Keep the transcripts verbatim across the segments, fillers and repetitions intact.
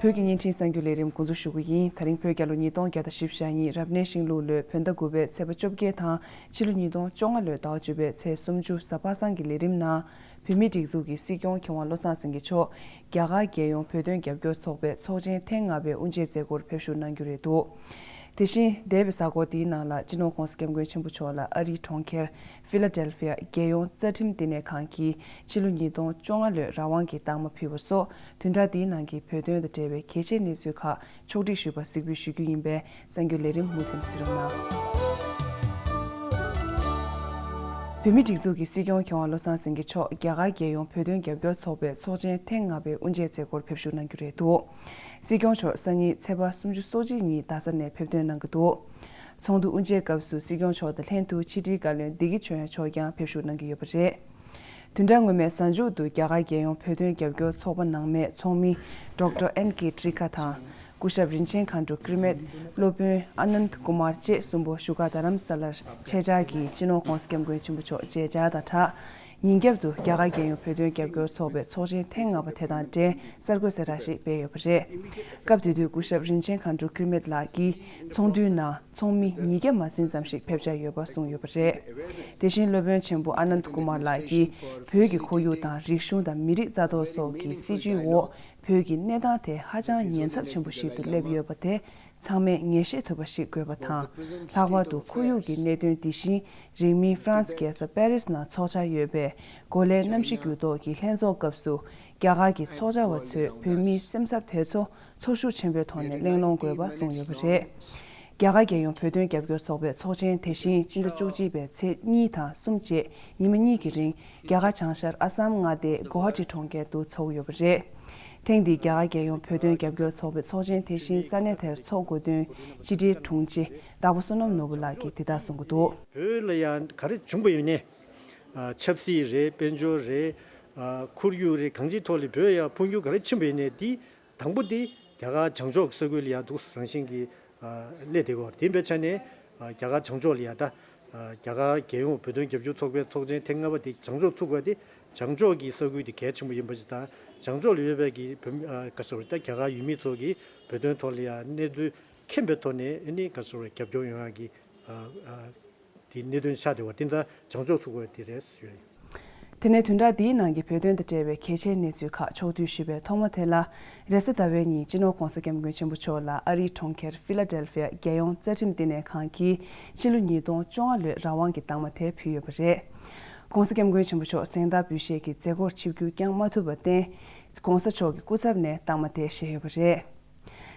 བོད་ཀྱི་བརྙན་འཕྲིན་གསར་འགྱུར་ལས་རིམ་འགོ་འཛུགས་ཞུ་གི་ཡིན། ད་རིང་བོད་རྒྱལ་ལོ་ཉིས་སྟོང་བརྒྱ་དང་བཞི་བཅུ་ཞེ་གཉིས་རབ་གནས་ཤིང་ལུག་ལོའི་བོད་ཟླ་དགུ་པའི་ཚེས་པ་བཅོ་བརྒྱད་དང་ཕྱི་ལོ་ཉིས་སྟོང་བཅོ་ལྔ་ལོའི་ཟླ་བ་བཅུ་པའི་ཚེས་སུམ་ཅུ་གཟའ་པ་སངས་ཀྱི་ལས་རིམ་ནང་། བོད་མིའི་སྒྲིག་འཛུགས་ཀྱི་སྲིད་སྐྱོང་མཁས་དབང་བློ་བཟང་སེང་གེ་མཆོག་རྒྱ་གར་རྒྱལ་ཡོངས་བོད་དོན་རྒྱབ་སྐྱོར་ཚོགས་པའི་ཚོགས་ཆེན་ཐེངས་ལྔ་པའི་དབུ་འབྱེད་མཛད་སྒོར་ཕེབས་ཞུགས་གནང་རྒྱུ་རེད་འདུག་དེ་བཞིན་འདས་པའི་གཟའ་འཁོར་འདིའི་ནང་ལ་སྤྱི་ནོར་༧གོང་ས་༧སྐྱབས་མགོན་ཆེན་པོ་མཆོག་ལ་ཨ་རིའི་གྲོང་ཁྱེར་ཕི་ལ་ཌེལ་ཕི་ཡ་རྒྱལ་ཡོངས་རྩ་ཁྲིམས་བསྟི་གནས་ཁང་གིས་ཕྱི་ལོ་ཉིས་སྟོང་བཅོ་ལྔ་ལོའི་རང་དབང་གི་རྟགས་མ་ཕུལ་བ་སོགས་བདུན་ཕྲག་འདིའི་ནང་གི་བོད་དོན་དང་འབྲེལ་བའི་གལ་ཆེའི་གནས་ཚུལ་ཁག་ཕྱོགས་སྒྲིག་ཞུས་པ་གཟིགས་འབུལ་ཞུ་རྒྱུ་ཡིན་པས་གསར་འགྱུར་ལས་རིམ་མུ་མཐུད་གཟིགས་རོགས་གནང་། བོད་མིའི་སྒྲིག་འཛུགས་ཀྱི་སྲིད་སྐྱོང་མཁས་དབང་བློ་བཟང་སེང་གེ་མཆོག་རྒྱ་གར་རྒྱལ་ཡོངས་བོད་དོན་རྒྱབ་སྐྱོར་ཚོགས་པའི་ཚོགས་ཆེན་ཐེངས་ལྔ་པའི་དབུ་འབྱེད་མཛད་སྒོར་ཕེབས་ཞུགས་གནང་རྒྱུ་རེད་འདུག་སྲིད་སྐྱོང་མཆོག་སང་ཉིན་ཚེས་པ་སུམ་ཅུ་སོ་གཅིག་ཉིན་རྡ་ས་ནས་ཕེབས་ཐོན་གནང་གི་འདུག་ཚོགས་འདུ་དབུ་འབྱེད་སྐབས་སུ་སྲིད་སྐྱོང་མཆོག་དང་ལྷན་དུ་ཕྱི་དྲིལ་བཀའ་བློན་བདེ་སྐྱིད་ཆོས་དབྱངས་མཆོག་ཀྱང་ཕེབས་ཞུགས་གནང་གི་ཡོད་པ་རེད། བདུན་ཕྲག་སྔོན་མའི་གཟའ་མཇུག་ཏུ་རྒྱ་གར་རྒྱལ་ཡོངས་བོད་དོན་རྒྱབ་སྐྱོར་ཚོགས་པ་ནང་མའི་ཚོགས་མི་ཌོག་ཊར་ཨེན་ཀེ་ཏྲི་ཀ་དང་། སྐུ་ཞབས་རིན་ཆེན་མཁའ་འགྲོ་ཀིར་མེད། སློབ་དཔོན་ཨ་ནནྡ་ཀུ་མར་བཅས་གསུམ་པོ་བཞུགས་སྒར་རྡ་རམ་ས་ལར་ཆེད་བཅར་གྱིས་སྤྱི་ནོར་༧གོང་ས་༧སྐྱབས་མགོན་ཆེན་པོ་མཆོག་མཇལ་བཅར་དང་སྦྲགས། ཉིན་རྒྱབ་ཏུ་རྒྱ་གར་རྒྱལ་ཡོངས་བོད་དོན་རྒྱབ་སྐྱོར་ཚོགས་པའི་ཚོགས་ཆེན་ཐེངས་ལྔ་པ་དེ་དང་འབྲེལ་གསར་འགོད་གསལ་བསྒྲགས་ཤིག་སྤེལ་ཡོད་པ་རེད། སྐབས་དེ་དུས་སྐུ་ཞབས་རིན་ཆེན་མཁའ་འགྲོ་ཀིར་མེད་ལགས་ཀྱིས་ཚོགས་འདུའི་ནང་ཚོགས་མི་ཉིས་བརྒྱ་མ་ཟིན་ཙམ་ཞིག་ཕེབས་འཆར་ཡོད་པ་གསུངས་ཡོད་པ་རེད། དེ་བཞིན་སློབ་དཔོན་ཆེན་པོ་ཨ་ནནྡ་ཀུ་མར་ལགས་ཀྱིས་བོད་ཀྱི་ཁོར་ཡུག་དང་རིག་གཞུང་དང་མི་རིགས་རྩ་གཏོར་སོགས་ཀྱི་སྲིད་བྱུས་འོག་བོད་ཀྱི་གནས་སྟངས་དེ་ཧ་ཅང་ཉེན་ཚབས་ཆེན་པོ་ཞིག་ཏུ་སླེབས་ཡོད་པ་དེ་ཚང་མས་ངེས་ཤེས་ཐུབ་པ་ཞིག་དགོས་པ་དང་། ལྷག་པར་དུ་ཁོར་ཡུག་གི་གནད་དོན་འདི་བཞིན་རིང་མིན་ཧྥ་རན་སི་རྒྱལ་ས་པེ་རིས་ནང་འཚོགས་འཆར་ཡོད་པའི་གོ་ལའི་གནམ་གཤིས་འགྱུར་ལྡོག་གི་ལྷན་ཚོགས་སྐབས་སུ་རྒྱ་གར་གྱི་ཚོགས་བཅར་བ་ཚོས་བོད་མིའི་སེམས་འཚབ་དེ་ཚོ་ཚོར་ཤུགས་ཆེན་པོའི་ཐོག་ནས་གླེང་སློང་དགོས་པ་གསུངས་ཡོད་པ་རེད། རྒྱ་གར་རྒྱལ་ཡོངས་བོད་དོན་རྒྱབ་སྐྱོར་ཚོགས་པའི་ཚོགས་ཆེན་དེ་བཞིན་སྤྱི་ཟླ་བཅུ་གཅིག་པའི་ཚེས་གཉིས་དང་གསུམ་བཅས་ཉི་མ་གཉིས་ཀྱི་རིང་རྒྱ་གར་བྱང་ཤར་ཨ་སམ་མངའ་སྡེའི་གོ་ཧ་ཊི་གྲོང་ཁྱེར་དུ་འཚོགས་ཡོད་པ་རེད། ཐེངས་འདིའི་རྒྱ་གར་རྒྱལ་ཡོངས་བོད་དོན་རྒྱབ་སྐྱོར་ཚོགས་པའི་ཚོགས་ཆེན་དེ་བཞིན་ས་གནས་དེར་འཚོགས་དགོས་དོན་ཕྱི་དྲིལ་དྲུང་ཆེ་སྟག་པ་བསོད་ནམས་ནོར་བུ་ལགས་ཀྱིས་འདི་ལྟར་གསུང་གི་འདུག་བོད་ལ་ཡང་ག་རེ་བྱུང་བ་ཡིན་ནའི། ཨ། ཆབ་སྲིད་རེད། དཔལ་འབྱོར་རེད། ཨ། ཁོར་ཡུག་རེད། གང་ཅིའི་ཐོག་ལ་བོད་ཡང་འཕོ་འགྱུར་ག་རེ་ཕྱིན་པ་ཡིན་ནའི་དེ། དང་པོ་དེ་རྒྱ་གར་བྱང་ཕྱོགས་ཀྱི་ས་ཁུལ་ལ་ཡར་འདུག་རང་བཞིན་གྱིས་ཨ་སླེབས་བསྡད་ཡོད་རེད། དེ་ཡིན་པའི་ཆ་ནས་ཨ་རྒྱ་གར་བྱང་ཕྱོགས་ལ་ཡར་ད་ཨ་རྒྱ་གར་རྒྱལ་ཡོངས་བོད་དོན་རྒྱབ་སྐྱོར་ཚོགས་པའི་ཚོགས་ཆེན་ཐེངས་ལྔ་པ་དེ་བྱང་ཕྱོགས་ཚུགས་པ་དེ་བྱང་ཕྱོགས་ཀྱི་ས་ཁུལ་དེ་གལ་ཆེན་པོ་ཡིན་པ་ཞིག་དང་། བྱང་ཕྱོགས་ལ་ཡོད་པའི་གི་བོད་མི་ཨ་ག་ཟེར་བ་རེད། ད་རྒྱ་གར་ཡུལ་མི་ཚོ་གིས་བོད་དོན་ཐོག་ལ་ཡར་གནས་ཚུལ་མཁྱེན་པའི་ཐོག་ནས་ཨ་ནི་ག་ཟེར་བ་རེད། རྒྱབ་སྐྱོར་ཡོང་ཡག་གི་ཨ་ཨ་དེ་གནད་དོན་ཆགས་བསྡད་པ་དེ་ད་བྱང་ཕྱོགས་ཚུགས་པ་དེ་རེད་ཞུ་ཡ་ཡིན། དེ་ནས་བདུན་ཕྲག་འདིའི་ནང་གི་བོད་དོན་དང་འབྲེལ་བའི་གལ་ཆེའི་གནས་ཚུལ་ཁག་ཕྱོགས་བསྡུས་ཞུས་པའི་ཐོག་མ་དེ་ལ། རེས་གཟའ་ཟླ་བའི་ཉིན་སྤྱི་ནོར་༧གོང་ས་༧སྐྱབས་མགོན་ཆེན་པོ་མཆོག་ལ་ཨ་རིའི་གྲོང་ཁྱེར་ཕི་ལ་ཌེལ་ཕི་ཡ་རྒྱལ་ཡོངས་རྩ་ཁྲིམས་བསྟི་གནས་ཁང་གིས་ཕྱི་ལོ་ཉིས་སྟོང་བཅོ་ལྔ་ལོའི་རང་དབང་གི་རྟགས་མ་དེ་ཕུལ་ཡོད་པ་རེད། ༸གོང་ས་༸སྐྱབས་མགོན་ཆེན་པོ་མཆོག་གཟེངས་རྟགས་འབུལ་བཞེས་ཀྱི་མཛད་སྒོར་ཆིབས་བསྒྱུར་བསྐྱང་མ་ཐུབ་པར་བརྟེན། ༸གོང་ས་མཆོག་གི་སྐུ་ཚབ་ནས་རྟགས་མ་དེ་བཞེས་ཡོད་པ་རེད།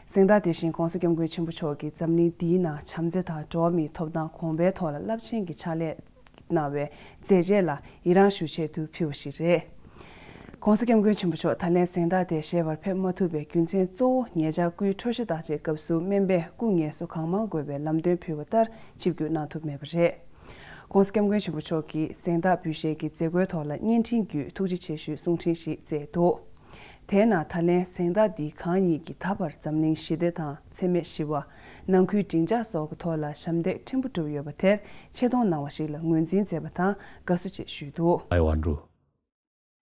གཟེངས་རྟགས་དེ་བཞིན་༸གོང་ས་༸སྐྱབས་མགོན་ཆེན་པོ་མཆོག་གིས་འཛམ་གླིང་འདིའི་ནང་བྱམས་བརྩེ་དང་འགྲོ་བ་མིའི་ཐོབ་ཐང་གོང་འཕེལ་ཐོག་ལ་རླབས་ཆེན་གྱི་ཕྱག་ལས་གནང་བའི་མཛད་རྗེས་ལ་ཡི་རངས་ཞུ་ཆེད་དུ་ཕུལ་བ་ཞིག་རེད། ༸གོང་ས་༸སྐྱབས་མགོན་ཆེན་པོ་མཆོག་ད་ལན་གཟེངས་རྟགས་དེ་བཞེས་པར་ཕེབས་མ་ཐུབ་པའི་རྒྱུ་མཚན་གཙོ་བོ་ཉེ་ཆར་སྐུའི་འཕྲོད་བཞེས་བརྟག་དཔྱད་སྐབས་སུ་སྨན་པས་སྐུ་ངལ་གསོ་གང་མང་དགོས་པའི་ལམ་སྟོན་ཕུལ་བ་ལྟར་ཆིབས་བསྒྱུར་གནང་ཐུབ་མེད་པ་རེད། ༸གོང་ས་༸སྐྱབས་མགོན་ཆེན་པོ་མཆོག་གིས་གཟེངས་རྟགས་འབུལ་བཞེས་ཀྱི་མཛད་སྒོའི་ཐོག་ལ་བརྙན་འཕྲིན་བརྒྱུད་ཐུགས་རྗེ་ཆེ་ཞུའི་གསུང་འཕྲིན་ཞིག་བསྩལ་འདུག་དེས་ན་ད་ལན་གཟེངས་རྟགས་འདི་གང་ཉིད་ཀྱིས་ད་བར་འཛམ་གླིང་ཞི་བདེ་དང་འཚེ་མེད་ཞི་བ། ནང་ཁུལ་འགྲིག་འཇགས་སོགས་ཀྱི་ཐོག་ལ་ཞབས་འདེགས་ཕྲན་བུ་བསྒྲུབས་ཡོད་པ་དེར་ཆེ་མཐོང་གནང་བ་ཞིག་ལ་ངོས་འཛིན་མཛད་པ་དང་དགའ་བསུ་བཅས་ཞུས་འདུག I want to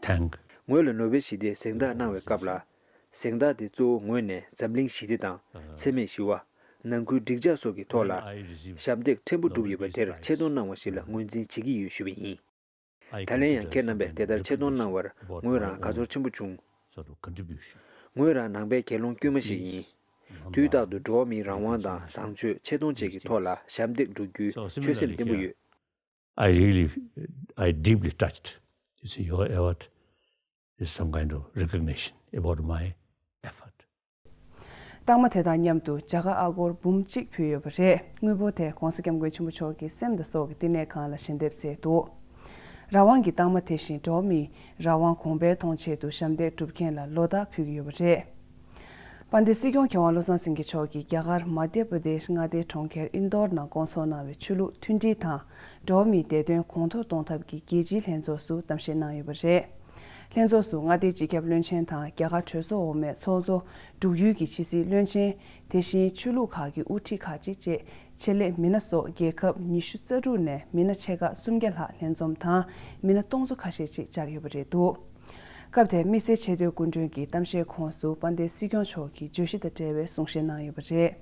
thank ངོས་ལ་ནོ་བེལ་ཞི་བདེའི་གཟེངས་རྟགས་གནང་བའི་སྐབས་ལ། གཟེངས་རྟགས་དེ་གཙོ་བོ་ངོས་ནས་འཛམ་གླིང་ཞི་བདེ་དང་འཚེ་མེད་ཞི་བ། ནང་ཁུལ་འགྲིག་འཇགས་སོགས་ཀྱི་ཐོག་ལ་ཞབས་འདེགས་ཕྲན་བུ་བསྒྲུབས་ཡོད་པ་དེར་ཆེ་མཐོང་གནང་བ་ཞིག་ལ་ངོས་འཛིན་བྱེད་ཀྱི་ཡོད་ཞུས་པ་ཡིན། ད་ལན་ཡང་ཁྱེད་རྣམ་པས་དེ་ལྟར་ཆེ་མཐོང་གནང་བར་ངོས་རང་དགའ་ཚོར་ཆེན་པོ་བྱུང་། ངོས་རང་ནང་པའི་དགེ་སློང་དཀྱུས་མ་ཞིག་ཡིན། དུས་རྟག་ཏུ་འགྲོ་བ་མིའི་རང་དབང་དང་བཟང་སྤྱོད་ཆེ་མཐོང་བཅས་ཀྱི་ཐོག་ལ་ཞབས་འདེགས་སྒྲུབ་རྒྱུའི་ཆོད་སེམས་བརྟན་པོ་ཡོད། I really, I deeply touched, you see, your award is some kind of recognition about my effort. རྟགས་མ་དེ་དང་མཉམ་དུ་བྱ་དགའ་ཨ་སྒོར་འབུམ་གཅིག་ཕུལ་ཡོད་པ་རེད། དངུལ་ཕོགས་དེ་༸གོང་ས་༸སྐྱབས་མགོན་ཆེན་པོ་མཆོག་གི་སེམས་དང་སྲོག་གི་བསྟི་གནས་ཁང་ལ་ཞལ་འདེབས་མཛད་འདུག་རང་དབང་གི་རྟགས་མ་དེ་བཞིན་འགྲོ་བ་མིའི་རང་དབང་གོང་འཕེལ་གཏོང་ཆེད་དུ་ཞབས་འདེགས་སྒྲུབ་མཁན་ལ་ལོ་ལྟར་ཕུལ་གྱི་ཡོད་པ་རེད། དཔལ་ལྡན་སྲིད་སྐྱོང་མཁས་དབང་བློ་བཟང་སེང་གེ་མཆོག་གིས་རྒྱ་གར་མ་དྷྱ་པྲ་དེཤ་མངའ་སྡེའི་གྲོང་ཁྱེར་ཨིན་དོར་ནང་བསྐོང་ཚོགས་གནང་བའི་ཆོས་ལུགས་མཐུན་སྒྲིལ་དང་འགྲོ་བ་མིའི་བདེ་དོན་གོང་མཐོར་གཏོང་ཐབས་ཀྱི་རྒྱལ་སྤྱིའི་ལྷན་ཚོགས་སུ་གཏམ་བཤད་གནང་ཡོད་པ་རེད། ལྷན་ཚོགས་སུ་མངའ་སྡེའི་སྤྱི་ཁྱབ་བློན་ཆེན་དང་རྒྱ་གར་གྲོས་ཚོགས་འོག་མའི་ཚོགས་གཙོ། འབྲུག་ཡུལ་གྱི་ཕྱི་སྲིད་བློན་ཆེན། དེ་བཞིན་ཆོས་ལུགས་ཁག་གི་དབུ་ཁྲིད་ཁག་ཅིག་བཅས་ཆེད་ལས་མི་སྣ་སོགས་རྒྱལ་ཁབ་ཉི་ཤུ་རྩ་དྲུག་ནས་མི་སྣ་ཆེ་ཁག་སུམ་བརྒྱ་ལྷག་ལྷན་འཛོམས་དང་མི་སྣ་སྟོང་ཚོ་ཁ་ཤས་ཅིག་བཅར་ཡོད་པ་རེད་འདུག་སྐབས་དེར་དམིགས་བསལ་ཆེས་མཐོའི་སྐུ་མགྲོན་གྱི་གཏམ་བཤད་ཁོངས་སུ་དཔལ་ལྡན་སྲིད་སྐྱོང་མཆོག་གིས་བརྗོད་གཞི་དང་འབྲེལ་བའི་གསུང་བཤད་གནང་ཡོད་པ་རེད།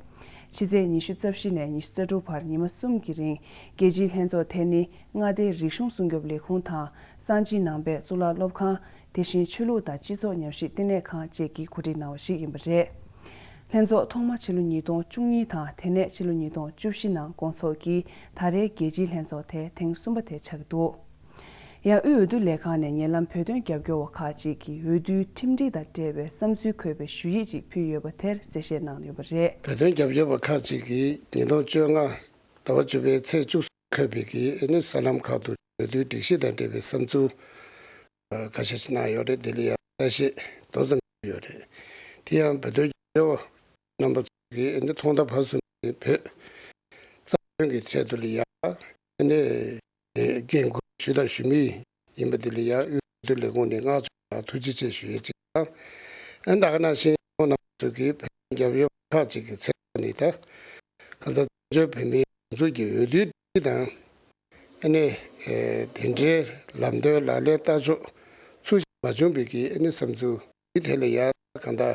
ཕྱི་ཚེས་ཉི་ཤུ་རྩ་བཞི་ནས་ཉི་ཤུ་རྩ་དྲུག་བར་ཉི་མ་གསུམ་གྱི་རིང་རྒྱལ་སྤྱིའི་ལྷན་ཚོགས་དེ་ནི་མངའ་སྡེའི་རིག་གཞུང་སྲུང་སྐྱོབ་ལས་ཁུངས་དང་སངས་ཆེན་ནང་པའི་གཙུག་ལག་སློབ་ཁང་། དེ་བཞིན་ཆོས་ལུགས་དང་སྤྱི་ཚོགས་ཉམས་ཞིབ་བསྟི་གནས་ཁང་བཅས་ཀྱིས་གོ་སྒྲིག་གནང་བ་ཞིག་ཡིན་པ་རེད། ལྷན་ཚོགས་ཐོག་མ་ཕྱི་ལོ་ཉིས་སྟོང་བཅུ་གཉིས་དང་དེ་ནས་ཕྱི་ལོ་ཉིས་སྟོང་བཅུ་བཞི་ནང་སྐོང་ཚོགས་ཀྱིས་ད་རེས་རྒྱལ་སྤྱིའི་ལྷན་ཚོགས་དེ་ཐེངས་གསུམ་པ་དེ་ཆགས་ཀྱི་འདུག་ཡང་དབུས་འོས་བསྡུ་ལས་ཁང་ནས་ཉེ་ལམ་བོད་དོན་རྒྱབ་སྐྱོར་བ་ཁག་ཅིག་གིས་འོས་བསྡུའི་ཁྲིམས་སྒྲིག་དང་འབྲེལ་བའི་བསམ་ཚུལ་འཁོད་པའི་ཞུ་ཡིག་ཅིག་ཕུལ་ཡོད་པ་དེར་གསལ་བཤད་གནང་ཡོད་པ་རེད། བོད་དོན་རྒྱབ་སྐྱོར་བ་ཁག་ཅིག་གིས་ཉིས་སྟོང་བཅོ་ལྔ་ཟླ་བ་བཅུ་པའི་ཚེས་བཅུ་གསུམ་འཁོད་པའི་གི་ཨེ་ནི་གསར་ལམ་ཁག་ཏུ་འོས་བསྡུའི་སྒྲིག་གཞི་དང་འབྲེལ་བའི་བསམ་ཚུལ་ཁ་ཤས་ཤིག་གནང་ཡོད་རེད། དེ་ལ་ཡང་ལྟ་བཤད་མདོ་ཙམ་ཡོད་རེད། དེ་ཡང་བོད་དོན་རྒྱབ་སྐྱོར་རྣམ་པ་ཚོ་གིས་ཨེ་ནི་ཐོག་མཐའ་བར་གསུམ་གྱི་བོད་རྩ་དོན་གྱི་ཆེད་དུ་ལ་ཡང་ཨེ་ནི་འགན་འཁུར་ཞུས་དང་ཞུ་མུས་ཡིན་པ་དེ་ལ་ཡང་དབུས་འོས་བསྡུ་ལས་ཁུངས་ནས་བསྔགས་བརྗོད་དང་ཐུགས་རྗེ་ཆེ་ཞུ་ཡས་ཅིག་དང་། ཨེ་ནི་ད་ག་ནང་བཞིན་ཁོང་རྣམ་པ་ཚོ་གིས་བོད་དོན་རྒྱབ་སྐྱོར་ཁག་ཅིག་གི་མཚན་ཐོག་ནས་ད་གང་ཟག་བཙན་བྱོལ་བོད་མིའི་སྒྲིག་འཛུགས་ཀྱི་འོས་བསྡུའི་སྒྲིག་གཞི་དང་། ཨ་ནི། ཨེ། དེ་འདྲའི་ལམ་སྟོན་ལག་ལེན་བསྟར་ཕྱོགས་ཚུལ་བཞིན་མ་བྱུང་བའི་གི་ཨ་ནི་བསམ་ཚུལ་འདི་ཐད་ལ་ཡང་གང་ལྟར་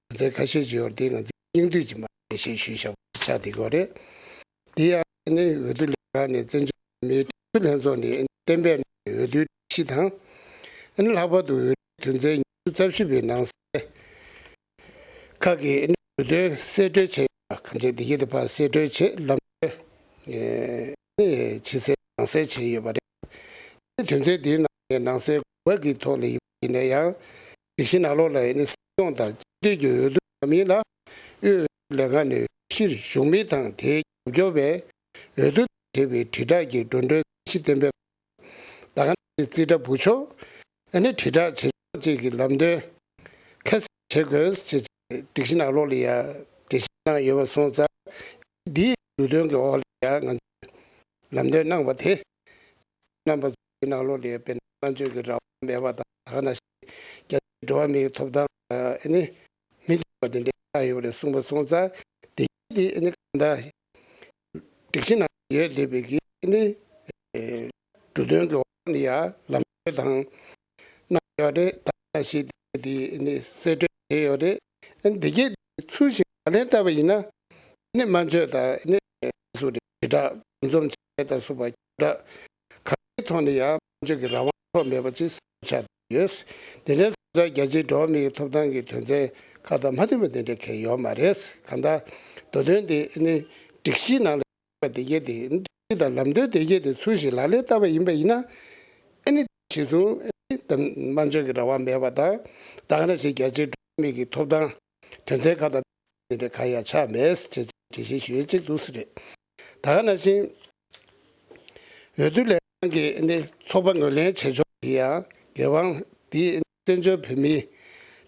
དོན་ཚན་ཁ་ཤས་ཅིག་ཡོད་རེད། དེ་ང་ཚོས་སྙིང་བསྡུས་ཀྱིས་མར་འགྲེལ་བཤད་ཞུས་བཞག་པ་ཆགས་བསྡད་ཀྱི་ཡོད་རེད། དེ་ཡང་ཨ་ནི་འོས་བསྡུ་ལས་ཁང་ནས་བཙན་བྱོལ་བོད་མིའི་སྒྲིག་འཛུགས་ལྷན་ཚོགས་ནས་གཏན་འབེབས་གནང་བའི་འོས་བསྡུའི་སྒྲིག་གཞི་དང་། ཨ་ནི་ལྷག་པར་དུ་འོས་བསྡུའི་དོན་ཚན་ཉི་ཤུ་རྩ་བཞི་པའི་ནང་གསལ། ཁག་གིས་འོས་བསྡུའི་གསལ་སྒྲོན་བྱས་ཡོད་པ། གང་ཅི་འདི་གའི་དེ་ཕར་གསལ་སྒྲོན་བྱས་ལམ་སྟོན་བྱེད་སའི་ནང་གསལ་བྱས་ཡོད་པ་རེད། དོན་ཚན་འདིའི་ནང་ནས་ནང་གསལ་དགུ་པ་གི་ཐོག་ལ་ཡིན་ཡིན་ན་ཡང་། སྒྲིག་གཞི་ནང་ལོགས་ལ་ཡིན་ན་སྲིད་སྐྱོང་དང་སྤྱི་འཐུས་ཀྱི་འོས་བསྡུ་ནམ་ཡིན་ལ་དབུས་འོས་བསྡུ་ལས་ཁང་ནས་གཞིར་བཞུགས་མི་དང་དེའི་རྒྱབ་སྐྱོར་བས་འོས་བསྡུ་དང་འབྲེལ་བའི་དྲིལ་བསྒྲགས་ཀྱི་འགྲོ་གྲོན་ཚད་གཞི་གཏན་འབེབས། ད་ག་ནང་བཞིན་རྩིས་ཁྲ་འབུལ་ཕྱོགས། ཨ་ནི་དྲིལ་བསྒྲགས་བྱེད་ཕྱོགས་བཅས་ཀྱི་ལམ་སྟོན་ཁ་གསལ་བྱེད་དགོས་ཅེས་སྒྲིག་གཞི་ནང་ལོགས་ལ་ཡང་འགྲེལ་བཤད་གནང་ཡོད་པ་སོང་ཙང་། འདིའི་ལམ་སྟོན་གྱི་འོག་ལ་ཡང་ང་ཚོས་ལམ་སྟོན་གནང་བ་དེ་རྣམ་པ་ཚོའི་ནང་ལོགས་ལ་ཡང་དཔེར་ན་སྨྲ་བརྗོད་ཀྱི་རང་དབང་མེད་པ་དང་། ད་ག་ནང་བཞིན་རྒྱལ་སྤྱིའི་འགྲོ་བ་མིའི་ཐོབ་ཐང་ཨ་ནི་མི་མཐུན་པ་དེ་འདྲ་ཆགས་ཡོད་པ་རེད་གསུངས་པ་སོང་ཙང་། དེ་དེ་ཨ་ནི་གང་ལྟར་སྒྲིག་གཞི་ནང་ཡོད་བསྡད་པའི་གི་ཨ་ནི་འབྲུ་དོན་གྱི་འོག་ནས་ཡང་ལམ་སྟོན་དང་གནང་ཡོད་རེད། ད་ག་ནང་བཞིན་དེ་ཨ་ནི་གསལ་སྒྲོན་བྱས་ཡོད་རེད། ཨ་ནི་དེ་གས་ཚུལ་བཞིན་ལག་ལེན་བསྟར་བ་ཡིན་ན་ཨ་ནི་སྨྲ་བརྗོད་དང་ཨ་ནི་སུ་རེད་དྲིལ་བསྒྲགས་འདུ་འཛོམས་བྱས་དང་སོགས་པ་ཁྱབ་བསྒྲགས་གང་གི་ཐོག་ནས་ཡང་སྨྲ་བརྗོད་ཀྱི་རང་དབང་འཕྲོག་མེད་པ་ཅིག་ཆགས་ཡོད། དེ་འདྲའི་ཚོགས་རྒྱལ་སྤྱིའི་འགྲོ་བ་མིའི་ཐོབ་ཐང་གི་དོན་ཚན་ཁག་དང་མ་མཐུན་པ་དེ་འདྲ་གང་ཡང་ཡོད་མ་རེད། གང་ལྟར་མདོ་དོན་དེ་ནི་སྒྲིག་གཞིའི་ནང་ལ་ཡོད་པ་དེ་གས་དེ་སྒྲིག་གཞི་དང་ལམ་སྟོན་དེ་གས་དེ་ཚུལ་བཞིན་ལག་ལེན་བསྟར་བ་ཡིན་པ་ཡིན་ན། ཨ་ནི་གཞི་བཟུང་ཨ་ནི་དམ་སྨྲ་བརྗོད་ཀྱི་རང་དབང་མེད་པ་དང་། ད་ག་ནང་བཞིན་རྒྱལ་སྤྱིའི་འགྲོ་བ་མིའི་གི་ཐོབ་ཐང་དོན་ཚན་ཁག་དང་དེ་འདྲ་གང་ཡང་ཆགས་མེད་ཅེས་འགྲེལ་བཤད་ཞུ་ཡས་གཅིག་འདུག་ཟེར་རེད། ད་ག་ནང་བཞིན་འོས་བསྡུ་ལས་ཁང་གི་ནི་ཚོགས་པ་ངོས་ལེན་བྱེད་ཕྱོགས་དེ་ཡང་འགན་དབང་དེ་བཙན་བྱོལ་བོད་མིའི་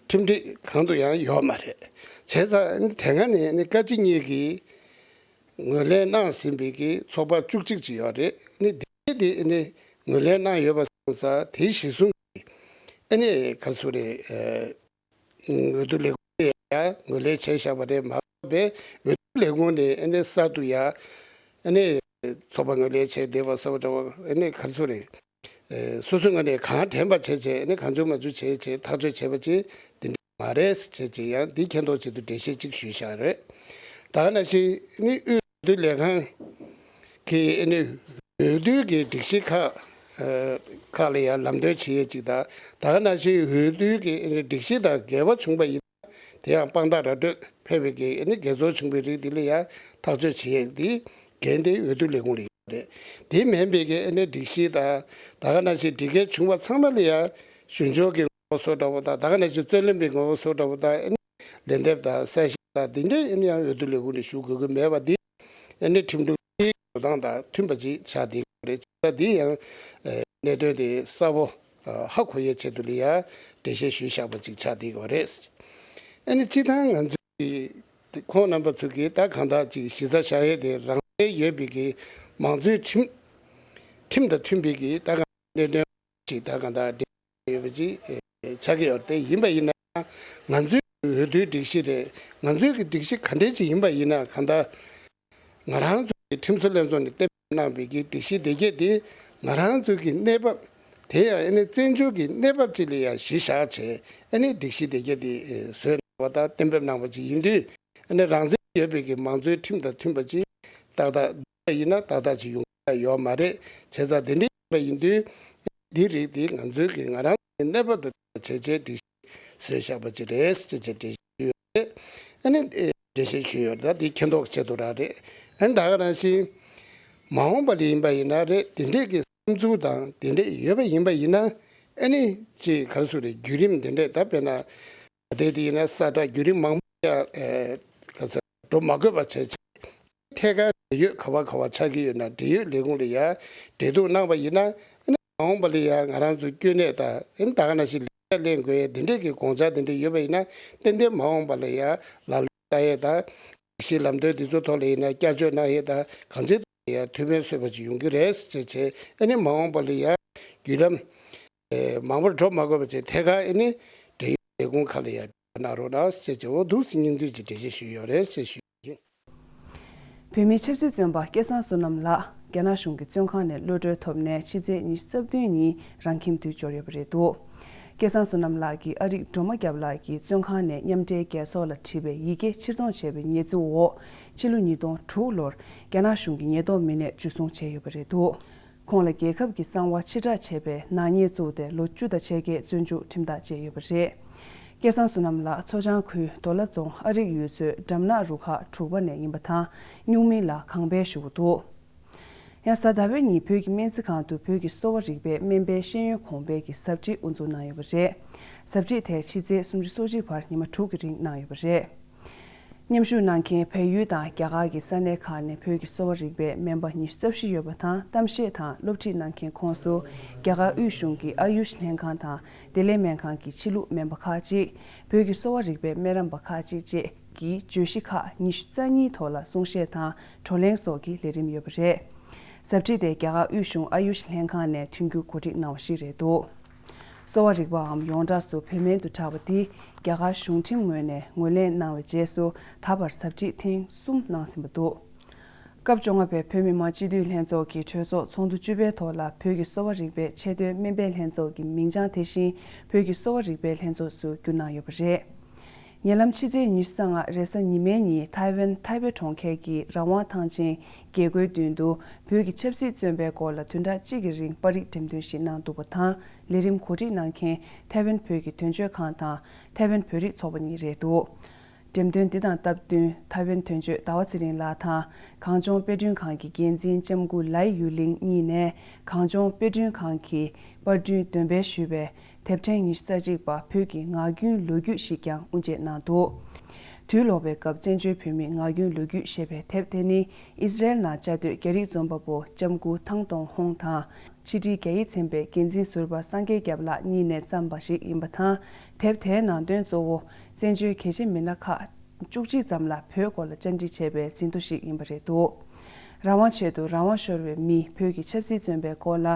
ཁྲིམས་སྒྲིག་གང་དུ་ཡང་ཡོད་མ་རེད། བྱས་ཙང་ནི་དེ་སྔ་ནས་ནི་བཀའ་སྤྱི་གཉིས་ཀྱིས་ངོས་ལེན་གནང་ཟིན་པའི་གི་ཚོགས་པ་བཅུ་གཅིག་ཅིག་ཡོད་རེད། ནི་དེ་དེ་ནི་ངོས་ལེན་གནང་ཡོད་པ་སོང་ཙང་དེའི་གཞི་བཟུང་གི་ཨ་ནི་ག་རེ་ཟེར་རེད། འོས་བསྡུ་ལས་ཁུངས་ལ་ཡང་ངོས་ལེན་བྱས་བཞག་པ་རེད། མ་གཏོགས་པའི་འོས་བསྡུ་ལས་ཁུངས་ནས་ཨ་ནི་གསར་དུ་ཡང་ཨ་ནི་ཚོགས་པ་ངོས་ལེན་བྱས་བསྡད་པ་གསར་པ་འདྲ་བོ་ཨ་ནི་ག་རེ་ཟེར་རེད། སོ་སོའི་ངོས་ནས་གང་དྲན་པ་བྱས་བྱས་ཨ་ནི་གང་བྱུང་མང་བྱུང་བྱས་བྱས་ཐག་གཅོད་བྱས་པ་ཅིག་དེ་འདྲ་མ་རེད་བྱས་བྱས་ཡང་འདི་མཁྱེན་རྟོགས་ཆེད་དུ་འགྲེལ་བཤད་ཅིག་ཞུས་བཞག་རེད། ད་ག་ནང་བཞིན་ཨ་ནི་དབུས་འོས་བསྡུ་ལས་ཁང་གིས་ཨ་ནི་འོས་བསྡུ་གི་སྒྲིག་གཞི་ཁག་ཁག་ལ་ཡང་ལམ་སྟོན་བྱེད་ཡས་ཅིག་དང་། ད་ག་ནང་བཞིན་འོས་བསྡུ་གི་ཨ་ནི་སྒྲིག་གཞི་དང་འགལ་བ་བྱུང་བ་ཡིན་ན་དེ་ཡང་དཔང་རྟགས་ར་སྤྲོད་ཕེབས་པའི་གི་ཨ་ནི་འགལ་འཛོལ་བྱུང་བའི་རིགས་དེ་ལ་ཡང་ཐག་གཅོད་བྱེད་ཡས་དེ་འགན་དེ་འོས་བསྡུ་ལས་ཁུངས་ལ་ཡོད་རེད། དེ་མིན་པའི་གི་ཨ་ནི་སྒྲིག་གཞི་དང་། ད་ག་ནང་བཞིན་སྒྲིག་འགལ་བྱུང་བ་ཚང་མ་ལ་ཡང་ཞུ་སྦྱོར་གྱི་ངོ་བོ་བཟོ་འདྲ་བོ་དང་། ད་ག་ནང་བཞིན་རྩོད་གླེང་པའི་ངོ་བོ་བཟོ་འདྲ་བོ་དང་། ཨ་ནི་ལན་འདེབས་དང་གསལ་བཤད་དང་འདི་འདྲའི་ཨ་ནི་ཡང་འོས་བསྡུ་ལས་ཁུངས་ནས་ཞུ་དགོས་ཀྱི་མེད་པ་འདི་ཨ་ནི་ཁྲིམས་ལུགས་འདིའི་འགྲོ་སྟངས་དང་མཐུན་པ་ཅིག་ཆགས་བསྡད་ཡོད་རེད། ད་འདི་ཡང་གནད་དོན་དེ་གསལ་པོ་ཧ་གོ་ཡའི་ཆེད་དུ་ལ་ཡང་འགྲེལ་བཤད་ཞུས་བཞག་པ་ཅིག་ཆགས་བསྡད་ཡོད་རེད། ཨ་ནི་སྤྱིར་བཏང་ང་ཚོས་ཁོང་རྣམ་པ་ཚོ་གིས་ད་གང་ལྟར་ཅིག་གཞི་རྩ་བཞག་ཡས་དེ་རང་རེ་ཡོད་པའི་གི་མང་གཙོའི་ཁྲིམས་ཁྲིམས་དང་མཐུན་པའི་གི་ད་གང་གནད་དོན་ཅིག་ད་གང་ལྟར་འགྲེལ་ཡོད་པ་ཅིག་ཆགས་ཀྱི་ཡོད་རེད། དེ་ཡིན་པ་ཡིན་ན་ང་ཚོའི་འོས་བསྡུའི་སྒྲིག་གཞི་རེད། ང་ཚོའི་གི་སྒྲིག་གཞི་ག་འདྲས་ཅིག་ཡིན་པ་ཡིན་ན་གང་ལྟར་ང་རང་ཚོ་གི་ཁྲིམས་བཟོ་ལྷན་ཚོགས་ནས་གཏན་འབེབས་གནང་བའི་གི་སྒྲིག་གཞི་དེ་གས་དེ་ང་རང་ཚོའི་གི་གནས་བབ་ དེ་ཡང་ཨ་ནི་བཙན་བྱོལ་གྱི་གནས་བབ་ཅིག་ལ་ཡང་གཞི་བཞག་བྱས་ཨ་ནི་སྒྲིག་གཞི་དེ་ག་དེ་བཟོས་གནང་བ་དང་གཏན་འབེབས་གནང་བ་ཅིག་ཡིན་དུས། ཨ་ནི་རང་བཙན་ཡོད་པའི་གི་མང་གཙོའི་ཁྲིམས་དང་མཐུན་པ་ཅིག་ཏག་ཏག་ཡིན་ན་ཏག་ཏག་ཅིག་ཡོང་ཡ་ཡོད་མ་རེད། བྱས་ཙང་དེ་འདྲ་ཡིན་པ་ཡིན་དུས། འདི་རིགས་དེ་ང་ཚོའི་གི་ང་རང་ཚོའི་གནས་བབ་དང་བྱས་རྗེས་སྒྲིག་བཟོས་བཞག་པ་ཅིག་རེད་ཟེར་བྱས་འགྲེལ་བཤད་ཞུས་ཡོད་རེད། ཨ་ནི་འགྲེལ་བཤད་ཞུས་ཡོད་རེད། ད་དེ་མཁྱེན་རྟོགས་ཆེད་དུ་རང་རེད། ཨ་ནི་ད་ག་ནང་བཞིན་མ་འོངས་པ་ལ་ཡིན་པ་ཡིན་ན་རེད། དེ་འདྲས་ཀྱི་བསམ་ཚུལ་དང་དེ་འདྲས་ཡོད་པ་ཡིན་པ་ཡིན་ན། ཨ་ནི་ཅིག་ག་རེ་ཟེར་རེད། བརྒྱུད་རིམ་དེ་འདྲས་ད་དཔེར་ན་དེ་དེ་ཡིན་ན་ས་ཁྲ་བརྒྱུད་རིམ་མང་པོ་ཡང་ག་ཚོད་འགྲོ་མ་དགོས་པ་བྱས། ཐད་ཀར་འབྲེལ་ཡོད་ག་བ་ག་བ་ཆགས་ཀྱི་ཡོད་ན་འབྲེལ་ཡོད་ལས་ཁུངས་ལ་ཡང་འབྲེལ་གཏུག་གནང་བ་ཡིན་ན། ཨ་ནི་མ་འོངས་པ་ལ་ཡང་ང་རང་ཚོ་སྐྱོན་གནས་དང་ཨ་ནི་ད་ག་ནང་བཞིན་ལས་ཀ་ལེན་དགོས་ཡ་དེ་འདྲས་ཀྱི་དགོངས་འཆར་དེ་འདྲས་ཡོད་པ་ཡིན་ན། ཏན་ཏན་མ་འོངས་པ་ལ་ཡང་ལག་ལེན་བསྟར་ཡས་དང་། གཞི་ལམ་སྟོན་དེ་ཚོ་ཐོག་ལ་ཡིན་ན་བསྐྱར་བཅོས་གནང་ཡས་དང་། གང་ཅིའི་ཐོག་ལ་ཡང་ཐུགས་ཕན་གསོས་པ་ཅིག་ཡོང་གི་རེད་ཟེར་བྱས། ཨ་ནི་མ་འོངས་པ་ལ་ཡང་བརྒྱུད་ལམ་མང་པོར་འགྲོ་མ་དགོས་པ་བྱས། ཐད་ཀར་ཨ་ནི་འབྲེལ་ཡོད་ལས་ཁུངས་ཁག་ལ་ཡང་གནང་རོགས་གནང་ཟེར་བྱས། འོ་འདུག་སེ་སྙིང་བསྡུས་ཀྱི་འགྲེལ་བཤད་ཞུས་ཡོད་རེད་ཟེར་ཞུ། བོད་མིའི་ཆབ་སྲིད་བཙོན་པ་སྐལ་བཟང་བསོད་ནམས་ལགས་རྒྱ་ནག་གཞུང་གི་བཙོན་ཁང་ནས་གློད་གྲོལ་ཐོབ་ནས་ཕྱི་ཚེས་ཉི་ཤུ་རྩ་བདུན་ཉིན་རང་ཁྱིམ་དུ་འབྱོར་ཡོད་པ་རེད་འདུག་སྐལ་བཟང་བསོད་ནམས་ལགས་ཀྱི་ཨ་རིག་སྒྲོལ་མ་སྐྱབས་ལགས་ཀྱིས་བཙོན་ཁང་ནས་མཉམ་འབྲེལ་རྒྱལ་ཚོགས་ལ་བྲིས་པའི་ཡི་གེ་ཕྱིར་གཏོང་བྱས་པའི་ཉེས་འཛུགས་འོག་ཕྱི་ལོ་ཉིས་སྟོང་དྲུག་ལོར་རྒྱ་ནག་གཞུང་གི་ཉེན་རྟོག་མི་སྣས་འཇུ་བཟུང་བྱས་ཡོད་པ་རེད་འདུག་ཁོང་ལ་རྒྱལ་ཁབ་ཀྱི་གསང་བ་ཕྱིར་བསྒྲགས་བྱས་པའི་ནག་ཉེས་བཙུགས་ཏེ་ལོ་བཅུ་དང་ཕྱེད་ཀའི་བཙོན་འཇུག་ཁྲིམས་ཐག་བཅད་ཡོད་པ་རེད། སྐལ་བཟང་བསོད་ནམས་ལགས་མཚོ་བྱང་ཁུལ་དོ་ལ་རྫོང་ཨ་རིག་ཡུལ་ཚོའི་འགྲམ་ནག་རུ་ཁག་དྲུག་པ་ནས་ཡིན་པ་དང་། སྨྱུག་མིང་ལ་གངས་དཔལ་ཞུ་གི་འདུག་ཡང་གཟའ་ཟླ་བའི་ཉིན་བོད་ཀྱི་སྨན་རྩིས་ཁང་དུ་བོད་ཀྱི་གསོ་བ་རིག་པའི་སྨན་པའི་ཤེས་ཡོན་གོང་འཕེལ་གྱི་ཟབ་ཁྲིད་དབུ་འཛུགས་གནང་ཡོད་པ་རེད། ཟབ་ཁྲིད་དེ་ཕྱི་ཚེས་སུམ་ཅུ་སོ་གཅིག་བར་ཉི་མ་དྲུག་གི་རིང་གནང་ཡོད་པ་རེད། མཉམ་ཞུགས་གནང་མཁན་བལ་ཡུལ་དང་རྒྱ་གར་གྱི་ས་གནས་ཁག་ནས་བོད་ཀྱི་གསོ་བ་རིག་པའི་སྨན་པ་ཉི་ཤུ་རྩ་བཞི་ཡོད་པ་དང་། གཏམ་བཤད་དང་སློབ་ཁྲིད་གནང་མཁན་ཁོངས་སུ་རྒྱ་གར་དབུས་གཞུང་གི་ཨ་ཡུཤ་ལྷན་ཁང་དང་བདེ་ལེགས་སྨན་ཁང་གི་ཕྱི་ལུགས་སྨན་པ་ཁག་ཅིག་བོད་ཀྱི་གསོ་བ་རིག་པའི་སྨན་རམས་པ་ཁག་ཅིག་བཅས་ཀྱིས་བརྗོད་གཞི་ཁག་ཉི་ཤུ་རྩ་གཉིས་ཐོག་ལ་གསུང་བཤད་དང་བགྲོ་གླེང་སོགས་ཀྱི་ལས་རིམ་ཡོད་པ་རེད། ཟབ་ཁྲིད་དེ་རྒྱ་གར་དབུས་གཞུང་ཨ་ཡུཤ་ལྷན་ཁང་ནས་མཐུན་འགྱུར་གོ་སྒྲིག་གནང་བ་ཞིག་རེད་འདུག་གསོ་བ་རིག་པའམ་ཡོངས་གྲགས་སུ་བོད་སྨན་དུ་གྲགས་པ་འདི་རྒྱ་གར་གཞུང་ཁྲིམས་ངོས་ནས་ངོས་ལེན་གནང་བའི་རྗེས་སུ་ད་བར་ཟབ་ཁྲིད་ཐེངས་གསུམ་གནང་ཟིན་པ་འདུག་སྐབས་བཅོ་ལྔ་པའི་བོད་མི་མང་སྤྱི་འཐུས་ལྷན་ཚོགས་ཀྱི་གྲོས་ཚོགས་ཚོགས་འདུ་བཅུ་པའི་ཐོག་ལ་བོད་ཀྱི་གསོ་བ་རིག་པའི་ཆེད་དོན་སྨན་པའི་ལྷན་ཚོགས་ཀྱི་མིང་བྱང་དེ་བཞིན་བོད་ཀྱི་གསོ་བ་རིག་པའི་ལྷན་ཚོགས་སུ་བསྒྱུར་གནང་ཡོད་པ་རེད། ཉེ་ལམ་ཕྱི་ཚེས་ཉི་ཤུ་རྩ་ལྔ་རེས་གཟའ་ཉི་མའི་ཉིན་ཐའེ་ཝན་ཐའེ་པེ་གྲོང་ཁྱེར་གྱི་རང་དབང་ཐང་ཆེན་རྒྱལ་སྒོའི་མདུན་དུ་བོད་ཀྱི་ཆབ་སྲིད་བཙོན་པའི་སྐོར་ལ་བདུན་ཕྲག་གཅིག་གི་རིང་པར་རིས་འགྲེམས་སྟོན་ཞིག་གནང་འདུག་པ་དང་། ལས་རིམ་གོ་སྒྲིག་གནང་མཁན་ཐའེ་ཝན་བོད་ཀྱི་དོན་གཅོད་ཁང་དང་ཐའེ་ཝན་བོད་རིགས་ཚོགས་པ་གཉིས་རེད་འདུག་འགྲེམས་སྟོན་འདི་དང་སྟབས་བསྟུན་ཐའེ་ཝན་དོན་གཅོད་ཟླ་བ་ཚེ་རིང་ལགས་དང་གངས་ལྗོངས་དཔེ་སྐྲུན་ཁང་གི་འགན་འཛིན་ལྕམ་སྐུ་ལའི་ཡུ་ལིང་གཉིས་ནས་གངས་ལྗོངས་དཔེ་སྐྲུན་ཁང་གི་པར་སྐྲུན་འདོན་སྤེལ་ཞུས་པའི་དེབ་ཕྲེང་ཉི་ཤུ་རྩ་གཅིག་པ་བོད་ཀྱི་ངག་རྒྱུན་ལོ་རྒྱུས་ཤིག་ཀྱང་དབུ་འབྱེད་གནང་འདུག་དུས་ལོག་པའི་སྐབས་བཙན་བྱོལ་བོད་མིའི་ངག་རྒྱུན་ལོ་རྒྱུས་ཞེས་པའི་དེབ་དེ་ནི་ཨི་ཟི་རེལ་ནང་བཅའ་སྡོད་རྒྱ་རིགས་འཛོམས་པ་པོ་ལྕམ་སྐུ་ཐང་ཏོང་ཧོང་དང་། ཕྱི་དྲིལ་རྒྱ་ཡིག་ཚན་པའི་འགན་འཛིན་ཟུར་པ་སངས་རྒྱས་སྐྱབས་ལགས་གཉིས་ནས་བརྩམས་པ་ཞིག་ཡིན་པ་དང་། དེབ་དེའི་ནང་དོན་གཙོ་བོ་བཙན་བྱོལ་གལ་ཆེ་མི་སྣ་ཁག་བཅུ་གཅིག་ཙམ་ལ་བོད་སྐོར་ལ་བཅར་འདྲི་བྱས་པའི་ཟིན་ཐོ་ཞིག་ཡིན་པ་རེད་འདུག་རང་དབང་ཆེད་དུ་རང་དབང་ཤོར་བའི་མི་བོད་ཀྱི་ཆབ་སྲིད་བཙོན་པའི་སྐོར་ལ་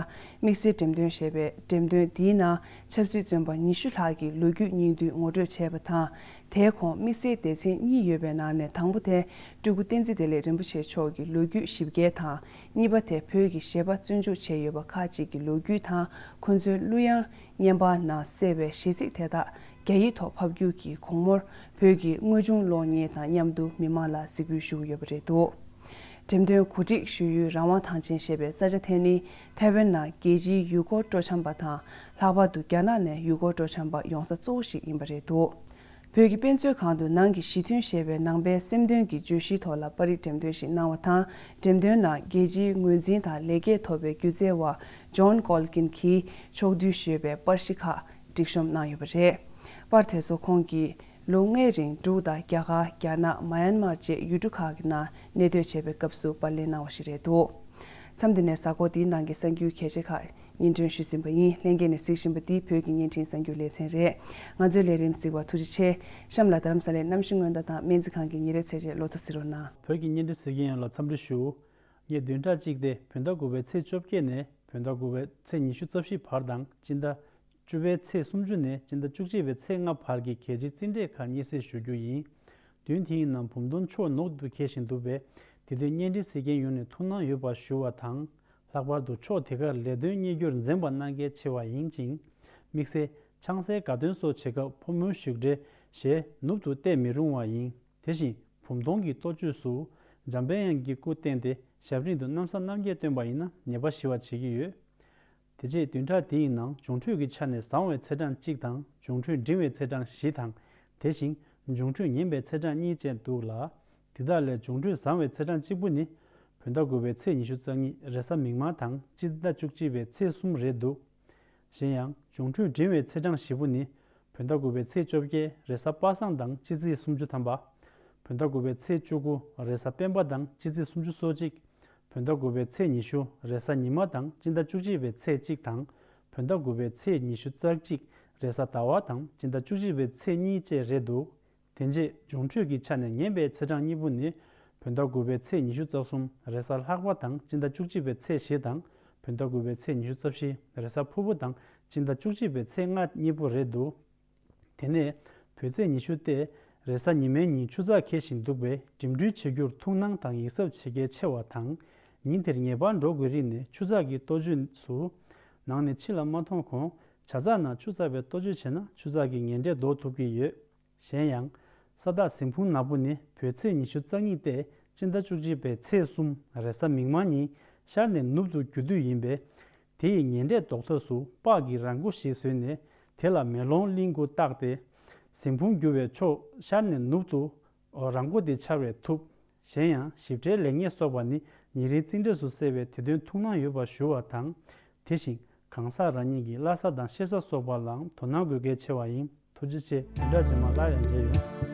དམིགས་བསལ་འགྲེམས་སྟོན་ཞེས་པའི་འགྲེམས་སྟོན་འདིའི་ནང་ཆབ་སྲིད་བཙོན་པ་ཉི་ཤུ་ལྷག་གི་ལོ་རྒྱུས་སྙིང་བསྡུས་ངོ་སྤྲོད་བྱས་པ་དང་། དེའི་ཁོངས་དམིགས་བསལ་སྡེ་ཚན་གཉིས་ཡོད་པའི་ནང་ནས་དང་པོ་དེ་སྤྲུལ་སྐུ་བསྟན་འཛིན་བདེ་ལེགས་རིན་པོ་ཆེ་མཆོག་གི་ལོ་རྒྱུས་ཞིབ་རྒྱས་དང་། གཉིས་པ་དེ་བོད་ཀྱི་གཞས་པ་བཙོན་འཇུག་བྱས་ཡོད་པ་ཁག་ཅིག་གི་ལོ་རྒྱུས་དང་། ཁོ་ཚོའི་གླུ་དབྱངས་བརྙན་པར་ནང་གསལ་བའི་གཞས་ཚིག་དེ་དག་རྒྱ་ཡིག་ཐོག་ཕབ་བསྒྱུར་གྱིས་དགོང་མོར་བོད་ཀྱི་དངོས་བྱུང་གློག་བརྙན་དང་མཉམ་དུ་མི་མང་ལ་གཟིགས་འབུལ་ཞུ་གི་ཡོད་པ་རེད་འདུག་འགྲེམས་སྟོན་གོ་སྒྲིག་ཞུ་ཡུལ་རང་དབང་ཐང་ཆེན་ཞེས་པའི་ས་ཆ་དེ་ནི་ཐའེ་ཝན་ནང་རྒྱལ་སྤྱིའི་ཡུལ་སྐོར་སྤྲོ་འཆམ་པ་དང་། ལྷག་པར་དུ་རྒྱ་ནག་ནས་ཡུལ་སྐོར་སྤྲོ་འཆམ་པ་ཡོང་ས་གཙོ་བོ་ཞིག་ཡིན་པ་རེད་འདུག་བོད་ཀྱི་དཔེ་མཛོད་ཁང་དུ་ནང་གི་ཞི་མཐུན་ཞེས་པའི་ནང་པའི་སེམས་དོན་གྱི་བརྗོད་གཞིའི་ཐོག་ལ་པར་རིས་འགྲེམས་སྟོན་ཞིག་གནང་བ་དང་། འགྲེམས་སྟོན་ནང་རྒྱལ་སྤྱིའི་ངོས་འཛིན་དང་ལེགས་སྐྱེས་ཐོབ་པའི་སྒྱུ་རྩལ་བ་ཇོན་ཀོལ་ཀིན་གྱིས་ཕྱོགས་བསྡུས་ཞེས་པའི་པར་གཞི་ཁག་སྒྲིག་གཤོམ་གནང་ཡོད་པ་རེད། པར་དེ་ཚོ་ཁོང་གིས་ལོ་ལྔའི་རིང་འབྲུག་དང་རྒྱ་གར། རྒྱ་ནག་མ་ཡན་མར་བཅས་ཡུལ་གྲུ་ཁག་གི་ནང་གནས་སྡོད་བྱས་པའི་སྐབས་སུ་པར་ལེན་གནང་བ་ཞིག་རེད་འདུག་མཚམས་འདི་ནས་གཟའ་འཁོར་འདིའི་ནང་གི་གསར་འགྱུར་གལ་ཆེ་ཁག་སྙན་སྒྲོན་ཞུས་ཟིན་པ་ཡིན། ལྷན་རྒྱས་ནས་གཟིགས་བཞིན་པ་འདི་བོད་ཀྱི་བརྙན་འཕྲིན་གསར་འགྱུར་ལེ་ཚན་རེད། ང་ཚོའི་ལས་རིམ་གཟིགས་པར་ཐུགས་རྗེ་ཆེ། གཤམ་ལ་རྡ་རམ་ས་ལའི་གནམ་གཤིས་སྔོན་བརྡ་དང་སྨན་རྩིས་ཁང་གི་ཉིན་རེའི་ཚེས་ཆེན་ལོ་ཐོ་གཟིགས་རོགས་གནང་། བོད་ཀྱི་བརྙན་འཕྲིན་གཟིགས་མཁན་ཡོངས་ལ་འཚམས་འདྲི་ཞུ། ངས་བདུན་ཕྲག་གཅིག་སྟེ་བོད་ཟླ་དགུ་པའི་ཚེས་བཅོ་བརྒྱད་ནས་བོད་ཟླ་དགུ་པའི་ཚེས་ཉི་ཤུ་རྩ་བཞི་བར་དང་སྤྱི་ཟླ་བཅུ་པའི་ཚེས་སུམ་ཅུ་ནས་སྤྱི་ཟླ་བཅུ་གཅིག་པའི་ཚེས་ལྔ་བར་གྱི་གལ་ཆེའི་རྩིས་འབྲས་ཁག་སྙན་སེང་ཞུ་རྒྱུ་ཡིན། བདུན་དེའི་ནང་བུམ་སྟོན་མཆོག་ནུབ་ཏུ་འཁེལ་བཞིན་འདུག་པས། དེ་དུས་བརྙན་འཕྲིན་གཟིགས་མཁན་ཡོངས་ནས་ཐུགས་སྣང་ཡོད་པ་ཞུ་བ་དང་། ལྷག་པར་དུ་ཕྱོགས་དེ་གར་ལས་དོན་གཉེར་རྒྱུར་འཛེམ་པ་གནང་གལ་ཆེ་བ་ཡིན་ཅིང་། དམིགས་བསལ་ཆང་སའི་དགའ་སྟོན་སོགས་བྱེད་སྐབས་ཕོ་མོའི་བཞུགས་གྲལ་ཞེས་ནུབ་ཏུ་བལྟས་མི་རུང་བ་ཡིན། དེ་བཞིན་བུམ་སྟོང་གི་གཏོ་བཅོས་སུ་འཇམ་པའི་དབྱངས་ཀྱི་སྐུ་བསྟན་ཏེ་ཞབས་རིམ་དུ་གནམ་ས་གནམ་རྒྱས་བཏོན་པ་ཡིན་ན་ཉེས་པ་ཞི་བར་བྱེད་ཀྱི་ཡོད། དེ་རྗེས་བདུན་ཕྲག་འདིའི་ནང་འབྱུང་འཕྲོད་ཀྱི་ཆ་ནས་བཟང་བའི་ཚེས་གྲངས་གཅིག་དང་འབྱུང་འཕྲོད་འབྲིང་བའི་ཚེས་གྲངས་བཞི་དང་། དེ་བཞིན་འབྱུང་འཕྲོད་ངན་པའི་ཚེས་གྲངས་གཉིས་བཅས་འདུག་ལ། དེ་དག་ལས་འབྱུང་འཕྲོད་བཟང་བའི་ཚེས་གྲངས་གཅིག་པུ་ནི། བོད་ཟླ་དགུ་པའི་ཚེས་ཉི་ཤུ་རྩ་གཉིས་རེས་གཟའ་མིག་དམར་དང་སྤྱི་ཟླ་བཅུ་གཅིག་པའི་ཚེས་གསུམ་རེད་འདུག། གཞན་ཡང་འབྱུང་འཕྲོད་འབྲིང་བའི་ཚེས་གྲངས་བཞི་པོ་ནི། བོད་ཟླ་དགུ་པའི་ཚེས་བཅོ་བརྒྱད་རེས་གཟའ་པ་སངས་དང་སྤྱི་ཚེས་སུམ་ཅུ་ཐམ་པ། བོད་ཟླ་དགུ་པའི་ཚེས་བཅུ་དགུ་རེས་གཟའ་སྤེན་པ་དང་སྤྱི་ཚེས་སུམ་ཅུ་སོ་གཅིག། བོད་ཟླ་དགུ་པའི་ཚེས་ཉི་ཤུ་རེས་གཟའ་ཉི་མ་དང་སྤྱི་ཟླ་བཅུ་གཅིག་པའི་ཚེས་གཅིག་དང་། བོད་ཟླ་དགུ་པའི་ཚེས་ཉི་ཤུ་རྩ་གཅིག་རེས་གཟའ་ཟླ་བ་དང་སྤྱི་ཟླ་བཅུ་གཅིག་པའི་ཚེས་གཉིས་བཅས་རེད་འདུག། དེ་རྗེས་འབྱུང་འཕྲོད་ཀྱི་ཆ་ནས་ངན་པའི་ཚེས་གྲངས་གཉིས་པོ་ནི། བོད་ཟླ་དགུ་པའི་ཚེས་ཉི་ཤུ་རྩ་གསུམ་རེས་གཟའ་ལྷག་པ་དང་སྤྱི་ཟླ་བཅུ་གཅིག་པའི་ཚེས་བཞི་དང་། བོད་ཟླ་དགུ་པའི་ཚེས་ཉི་ཤུ་རྩ་བཞི་རེས་གཟའ་ཕུར་བུ་དང་སྤྱི་ཟླ་བཅུ་གཅིག་པའི་ཚེས་ལྔ་གཉིས་པོ་རེད་འདུག། དེ་ནས་བོད་ཚེས་ཉི་ཤུ་སྟེ་རེས་གཟའ་ཉི་མའི་ཉིན་ཆུ་ཚགས་འཁེལ་ཞིང་འདུག་པས་འགྲིམ་འགྲུལ་བྱེད་རྒྱུར་ཐུགས་སྣང་དང་ཡིད་གཟབ་བྱེད་གལ་ཆེ་བ་དང་། ཉིན་དེར་ངེས་པར་འགྲོ་དགོས་རིགས་ནི་ཆུ་ཚགས་ཀྱི་གཏོ་བཅོས་སུ་ནང་ནས་ཕྱི་ལ་མ་མཐོང་གོང་ཇ་ཚགས་ནང་ཆུ་ཚགས་པའི་གཏོ་བཅོས་བྱས་ན་ཆུ་ཚགས་ཀྱི་ངན་འབྲས་ཟློག་ཐུབ་ཀྱི་ཡོད། གཞན་ཡང་། ས་བདག་ཟིན་ཕུང་ནག་པོ་ནི་བོད་ཚེས་ཉི་ཤུ་རྩ་གཉིས་ཏེ་སྤྱི་ཟླ་བཅུ་གཅིག་པའི་ཚེས་གསུམ་རེས་གཟའ་མིག་དམར་ཉིན་ཤར་ནས་ནུབ་ཏུ་རྒྱུ་དུས་ཡིན་པས། དེ་ཡི་ངན་འབྲས་ཟློག་ཐབས་སུ་སྤགས་ཀྱི་རང་མགོ་ཞིག་བཟོས་ནས་དེ་ལ་མེ་ལོང་གླིང་དགུ་བཏགས་ཏེ། ཟིན་ཕུང་རྒྱུ་བའི་ཕྱོགས་ཤར་ནས་ནུབ་ཏུ་རང་མགོ་དེ་འཕྱར་བས་ཐུབ། གཞན་ཡང་ཞིབ་ཕྲའི་ལེགས་ཉེས་སོགས་པ་ནི་ཉེ་རིང་རྩིས་འབྲས་སུ་གསལ་བས་དེ་དོན་ཐུགས་སྣང་ཡོད་པར་ཞུ་བ་དང་། དེ་བཞིན་གང་ཟག་རང་ཉིད་ཀྱི་བླ་གཟའ་དང་གཤེད་གཟའ་སོགས་པ་ལའང་དོ་སྣང་དགོས་གལ་ཆེ་བ་ཡིན། ཐུགས་རྗེ་ཆེ། བདུན་ཕྲག་རྗེས་མ་སླར་ཡང་མཇལ་ཡོང་།